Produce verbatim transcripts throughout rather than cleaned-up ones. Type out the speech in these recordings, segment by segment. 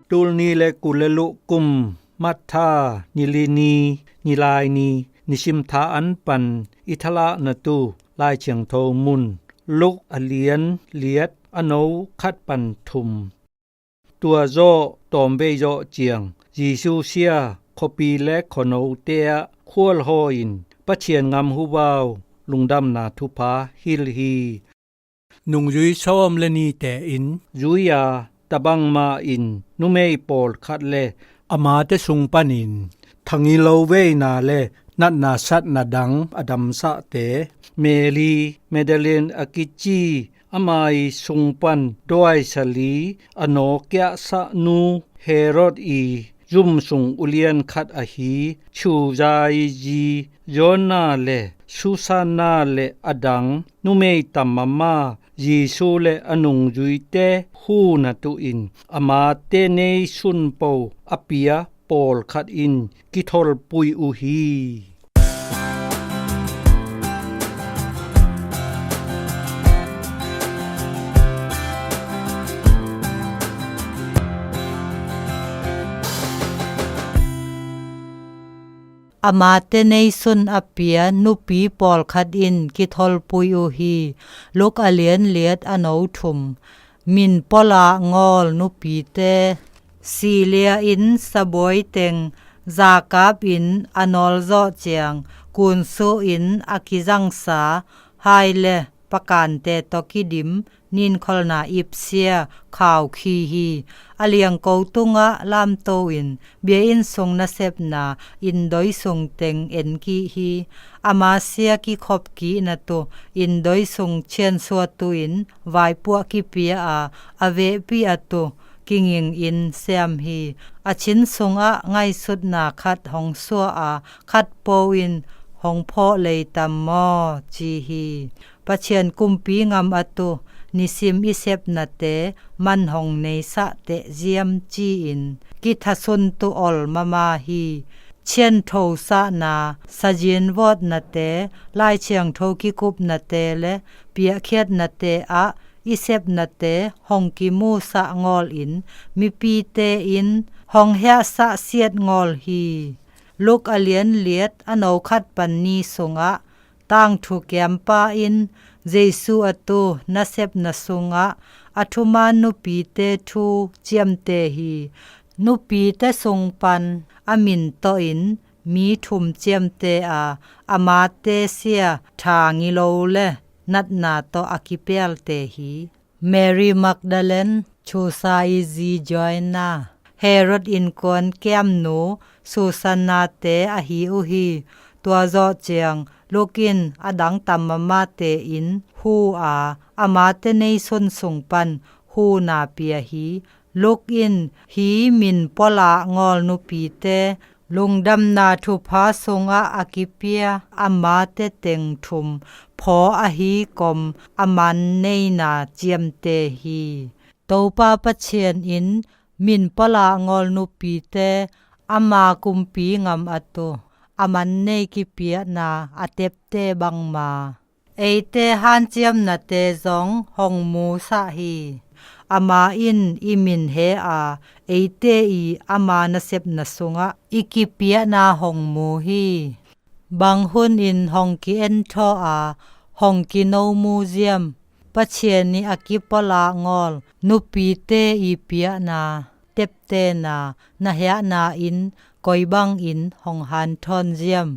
Tul ni le kul le luh kum Matha nili ni, nilai ni, nisim tha an pan i thalahna tu Lai Thiangtho mun Luk a lian liat a no khat pan thum. Tua zawh tawmvei zawh ciang Jesu sia khuapi le khuanote ah khualhaw in Pathian ngam huvau lungdamna thupha hilh hi. Nungzui sawm le nite in zui-a tabang mah in numei pawlkhat le amate sung panin thangilo veina le natna satna dang a damsahte, Mary Magdalene a kici ama i sung pan duaisali a nawkiahsah nu Herod i zum sung ulian khat ahi Chuza i zi Joanna le Susanna le a dang numei tam mama Jesu le a nungzuite huhna tuhin amate neisun po a pia pawlkhat in kitholpui uh hi. Amate neisun a pia nupi pawlkhat in kitholpui uh hi. Luk a lian liat a no thum. Min pawlah ngawl nupite. Silia in sabuai teng zakap in a nawlzawh ciang kunsuh in a kizangsa hai le pakante tawh kidim ninkholna ipsia khaukhih hi. A liangko tungah lamto in biainn sung nasepna indoi sung teng enkih hi. Ama sia kikhop kihna tu indoi sung chiansuatu in vaipuah kipia a, a vehpi a tu kinging in siam hi. A chin sungah ngaihsutna khat hong suah a, khat po in hong phawh leitam maw ci hi. Pathian kumpi ngam a tu nisim i sepnate man hong neisah tehziam ci-in kithasun tu ol mama hi. Chianthosahna, sazinvawtnate, Lai Thiangtho kikupnate le piahkhiatnate ah i sepnate hong kimusah ngawl in mipite in hong hiahsah siat ngawl hi. Luk a lian liat a no khat pan ni sungah tangthu kiampa in Jesu a tu nasepna sungah a thuman nupite thu ciamte hi. Nupite sung pan a min tawh in mi thum ciamte a, amate sia thangilo le natna tawh a kipialte hi. Mary Magdalene, Chusa i zi Joanna, Herod innkuan kiamnu Susanna-te ahi uh hi. Tua zawh ciang Luk in a dang tam mamate in hu a, amate neisun sung pan huhna pia hi. Luk in hi min pawlah ngawl nupite lungdamna thupha sungah a kipia amate teng thum phaw ahi kom a man neina ciamte hi. Topa Pathian in min pawlah ngawl nupite ama kumpi ngam a tu a man nei kipiahna a tepte bangma eite hanciamnate zong hong musah hi. Ama in i min he a, eite i ama nasepna sungah i kipiahna hong mu hi. Bang hun in hong ki-enthaw a, hong kinomu ziam, Pathian i a kipawlah ngawl nupite i piahna teptena na hiahna in koi bangin hong hanthawn ziam.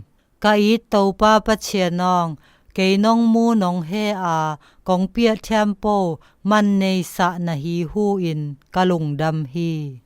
Ka it Topa Pathian awng, kei nong mu nong he a, kong piahthiam po man neisah na hi hu in ka lungdam hi.